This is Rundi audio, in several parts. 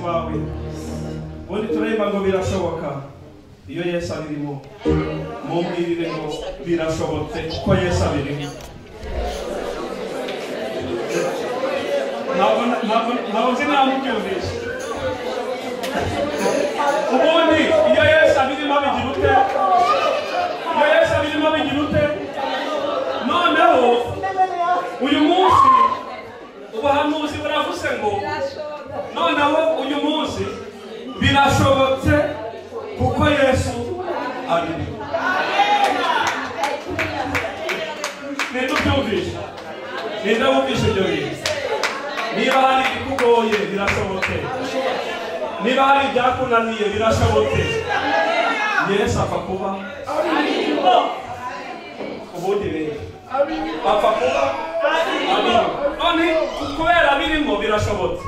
Wawe ubundi tureba ngo birashoboka iyo Yesu abirimo. Mumbwirire ngo birashobotse kuko Yesu abirimo. Ntabwo nzi naho mubyumvise. Ubundi iyo Yesu abirimo abigira ute? Iyo Yesu abirimo abigira ute? Noneho uyu munsi ubuhanuzi buravuze ngo noneho uyu munsi birashobotse kuko Yesu abirimo. Ninde ubyumvise? Ninde wumvise ibyo bintu? Niba hari ibikugoye birashobotse, niba hari ibyakunaniye birashobotse. Yesu apfa kuba ubundi rero apfa kuba abirimo. None kubera birimo birashobotse.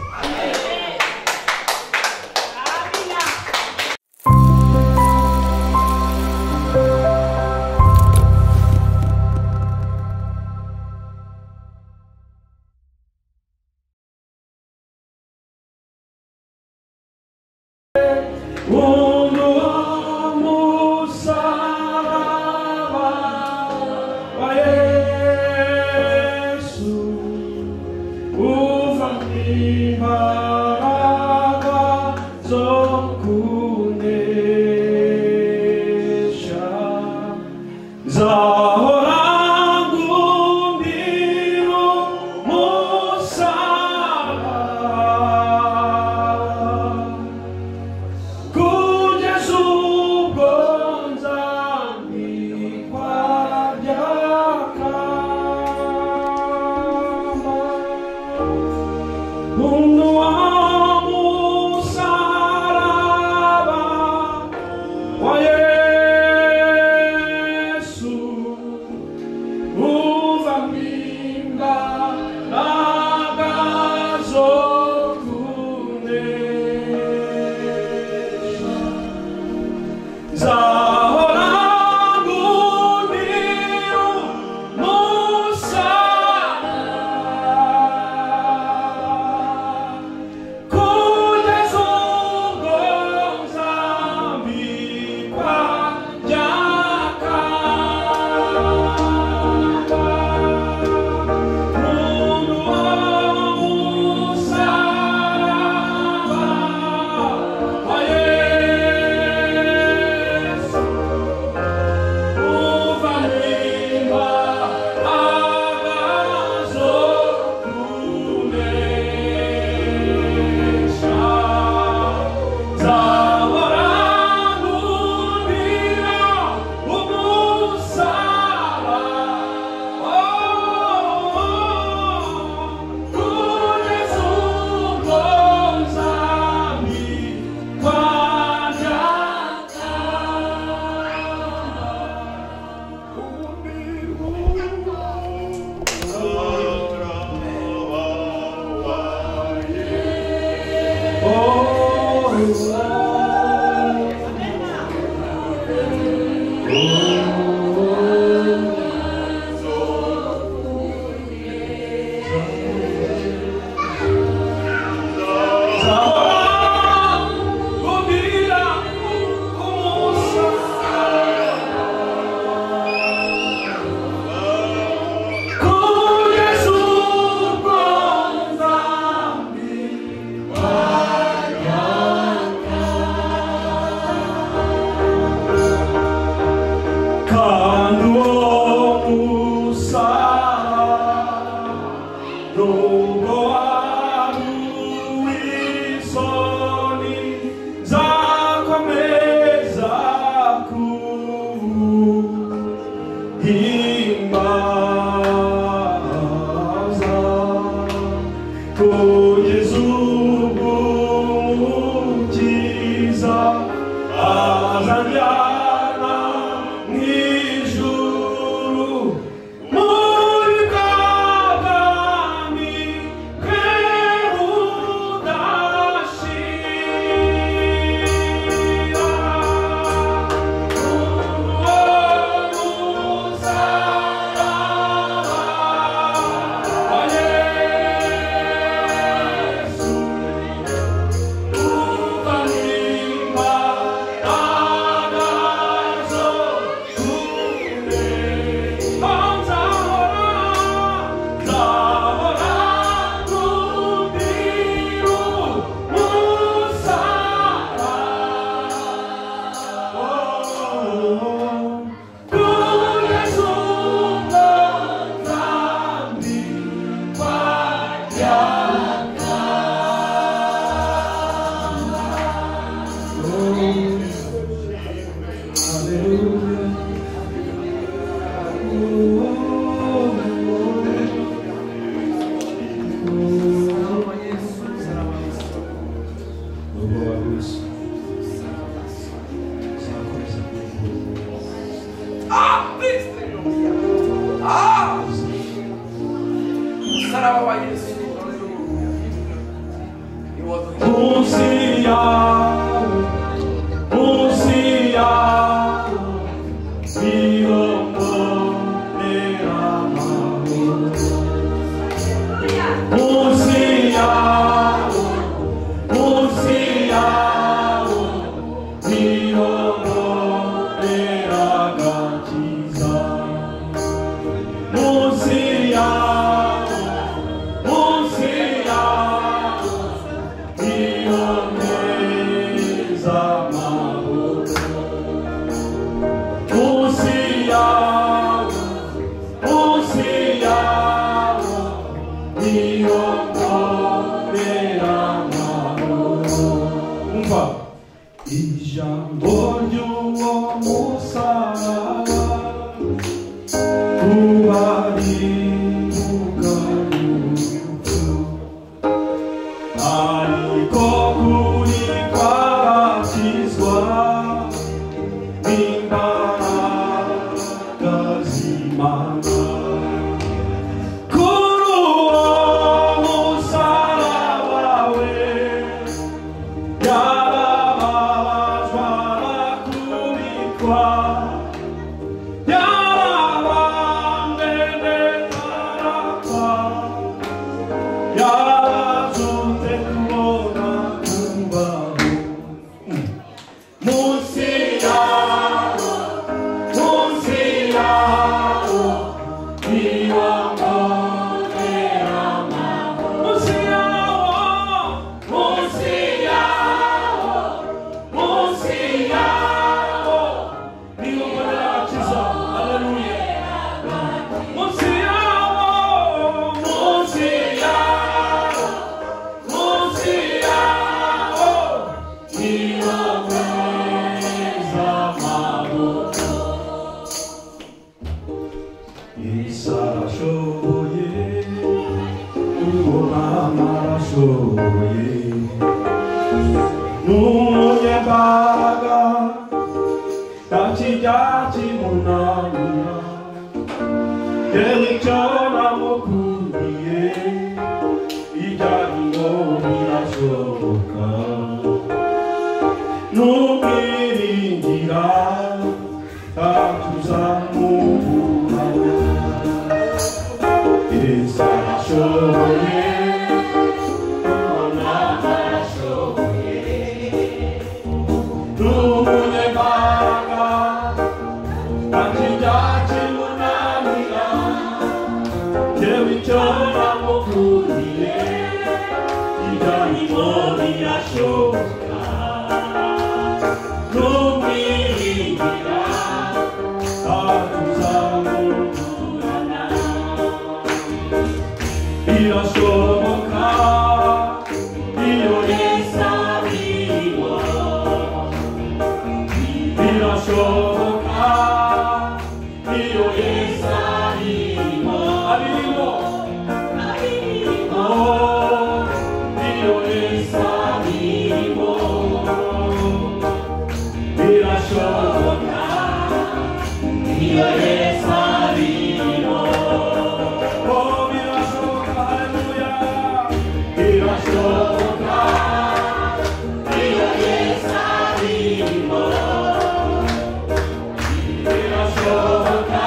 Musaraba wa Yesu. Munsi yawo, munsi yawo, niho mbonera amahoro. Munsi yawo, munsi yawo, niho mbonera agakiza. Munsi yawo, munsi yawo, niho mpeza amahoro. Munsi yawo, munsi yawo, niho mbonera amahoro. Umva ijambo ry'uwo musaraba kubaribuka urupfu, ariko kuri kw'abakizwa n'imbaraga z'Imana. Kuri uwo musaraba we yarababazwa arakubitwa, yarabambwe arapfa, yarazutse tubona kubaho. Munsi yawo, munsi yawo, niho mbonera amahoro. Munsi yawo, munsi yawo, munsi yawo, niho mbonera agakiza. Haleluya. Munsi yawo, munsi yawo, munsi yawo, niho mpeza amahoro. Yesu arashoboye, uwo mama arashoboye, n'umunyembaraga ntakijya kimunanira. Yewe icyo namukundiye, ibyanyu birashoboka. N'umwiringira ntatuzamuburana. Yesu arashoboye, uwo mama arashoboye, n'umunyembaraga ntakijya kimunanira. Yewe icyo namukundiye, ibyanyu birashoboka. N'umwiringira ntatuzamuburana. Birashoboka iyo Yesu abirimo, birashoboka iyo Yesu abirimo, abirimo, oh, iyo Yesu abirimo, birashoboka iyo Yesu abirimo. Oh, birashoboka, haleluya. Birashoboka iyo Yesu abirimo, birashoboka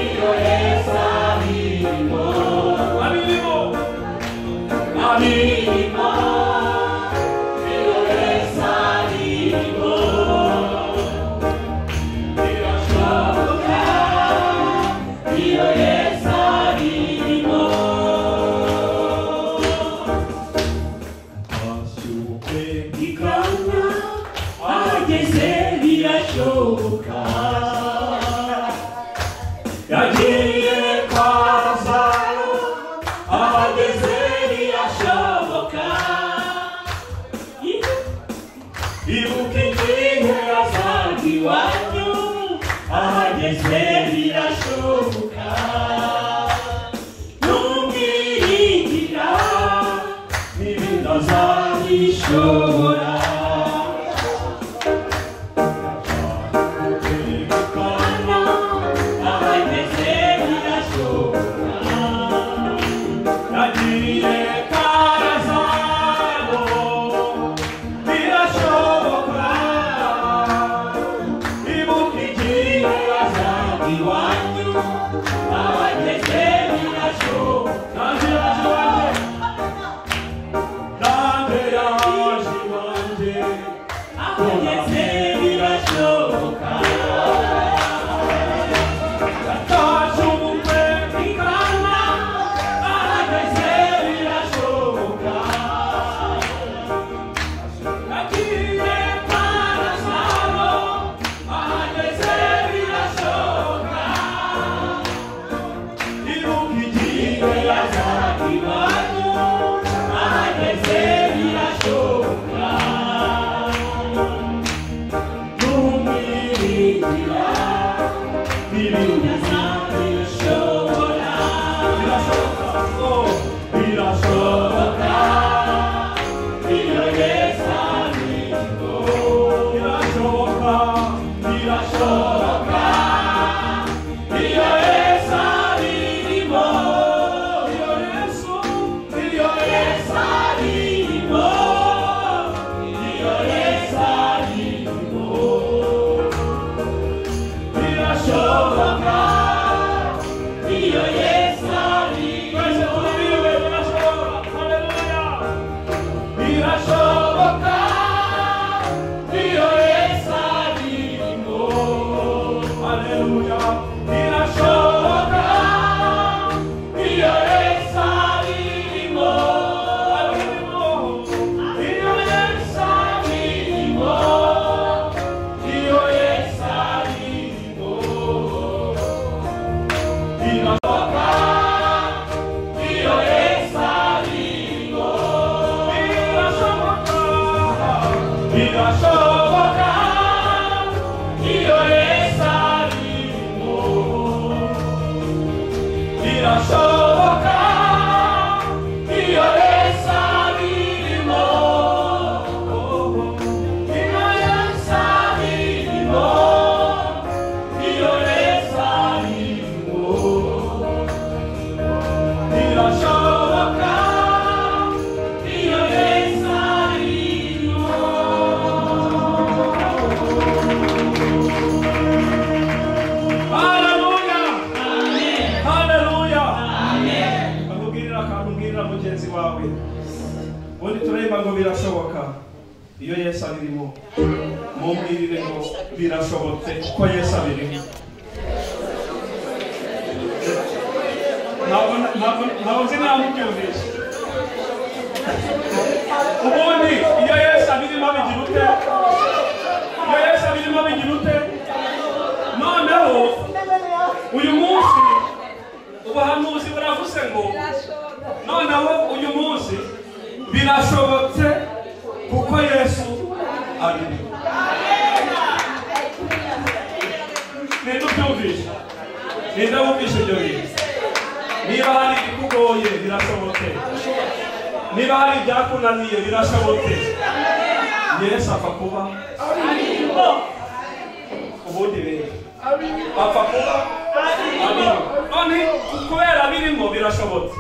iyo Yesu abirimo, abirimo, abirimo, iyo Yesu abirimo, birashoboka iyo Yesu abirimo. Ashyuke Ikana ahageze birashoboka. Yagiye kwa Lazaro, Ahageze birashoboka. ibuka igihe Yazaga iwanyu, ahageze birashoboka. N'umwiringira n'ibindi azabishobora. azabikora. Ahageze birashoboka. Iyo Yesu arimo. Twese turirimbe birashoboka. Haleluya. Birashoboka iyo Yesu arimo. Haleluya. Birashoboka iyo Yesu arimo. Arimo. Iyo Yesu arimo. Iyo Yesu arimo. Birashoboka iyo Yesu arimo. Birashoboka. Birashoboka iyo Yesu arimo. Birashoboka iyo Yesu arimo. Iyo Yesu arimo. Iyo Yesu arimo. Birashoboka iyo Yesu arimo. Haleluya. Haleluya. Akubwirira akantu ubwirira mugenzi wawe. Ubundi turaririmba ngo birashoboka iyo Yesu abirimo. Mumbwirire ngo birashobotse kuko Yesu abirimo. Ntabwo nzi naho mubyumvise. Ubundi iyo Yesu abirimo abigira ute? Iyo Yesu abirimo abigira ute? Noneho uyu munsi ubuhanuzi buravuze ngo noneho uyu munsi birashobotse kuko Yesu arimo. Ninde ubyumvise? Ninde wumvise ibyo bintu? Niba hari ibikugoye birashobotse. Niba hari ibyakunaniye birashobotse. Yesu apfa kuba ubundi rero apfa kuba arimo. None kubera birimo birashobotse.